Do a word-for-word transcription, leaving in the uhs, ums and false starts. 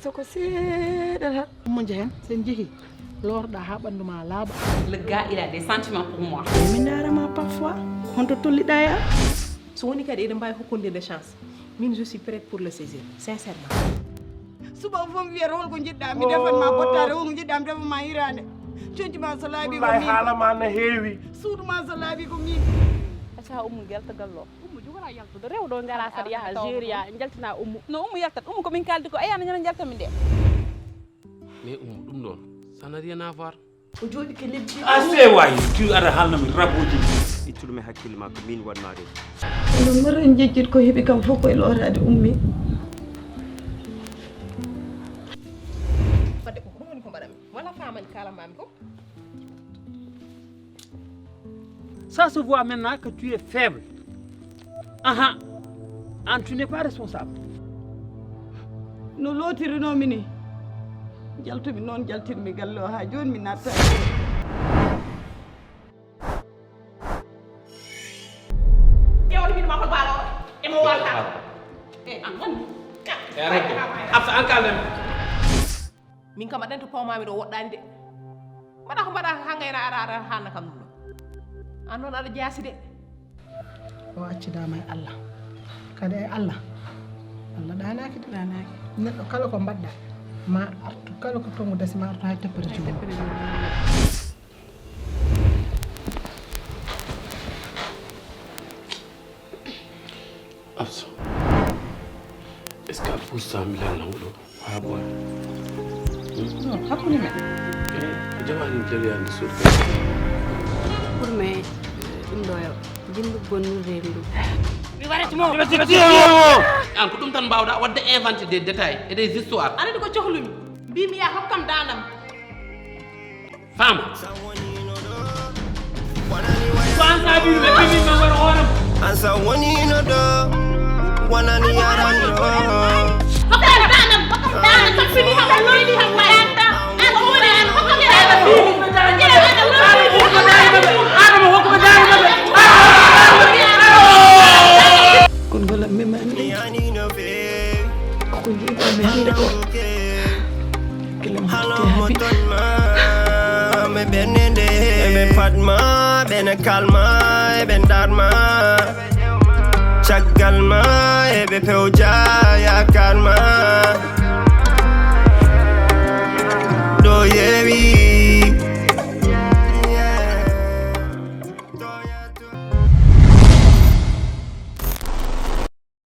So ko seeɗa tan. Ummo njehen, so en njehii, lorɗa haa ɓanndu ma laaɓa. Le gars, il a des sentiments pour moi. Mi ndaara ma parfois, honto tolliɗa e am? So woni kadi eɗen mbaawi hokkondirde chance, min je suis prête pour le saisir, sincèrement. Suba o fof wiyata holko njiɗɗa mi defan ma bottaare, holko njiɗɗa mi defan ma hiraande. Conci ma so laaɓi ko Wallahi min. Haala ma na heewi. Suudu ma so laaɓi ko min. Aca ummu geltagal ɗo. Ummu jogora yaltude rewɗo ngara saɗa yaha géria jaltina ummu. No ummu yaltat ummu komin kaldi ko ayana ñana jalta min de. Mais Oumou, ɗum ɗon, ça n'a rien à voir. O jooɗike lebbi. Assez waay, tu aɗa haalna min rabuuji. Ittu ɗum e hakkille ma, ko min waɗma ɗum. Onon mbaɗa jejjit ko heɓi kam fof koye looraade ummi. Fadde ko ɗum woni ko mbaɗami wala famani kalamami ko. Ça se voit maintenant que tu es faible. Aha. An, tu n'es pas responsable. No lootirinoomi ni, jaltumi noon jaltirmi galle o haa jooni mi natta. Ƴewata min ma ko baalo emo wata. E an woni. Absa, an kalden. Min kam aɗa anndi ko pawmaami ɗo woɗɗaani de. Mbaɗa ko mbaɗa hannga ena aɗa aɗa haalna kam ɗum ɗo. An noon aɗa jaasi de. O accidaama e Allah. Kadi e Allah, Allah ɗaanaaki de. Ɗaanaaki. Neɗɗo kala ko mbaɗɗa, ma artu kala ko tongu dasi ma artu hay teppere joomum. Absa, est-ce que a puustaa mi lelna oɗo haa boya? Non, hakkunde men. E jawani jawiyande suudu. Pour me ɗum ɗo yo jindu bonnu rendu. An ko ɗum tan mbawɗa wadde inventé des détails et des histoires. Aɗa anndi ko cohlumi. Mbimi ya hokkam daandam. Faama. Ko an saabi ɗum e pimin ma wara hooram. An sa wonino ɗo wonani yaran ɗo. Hokkam daandam, hokkam daandam, tan fini hama loridi hama wayanta. An ko woni an hokkam daandam. Kono wala memani. Ko jiɗɗami hannde ko gila mbaɗte haabi. Ɓe ɓennde eɓe patma, ɓene kalma, eɓe darma. Caggal ma eɓe pewja yakar ma. Ɗo yewi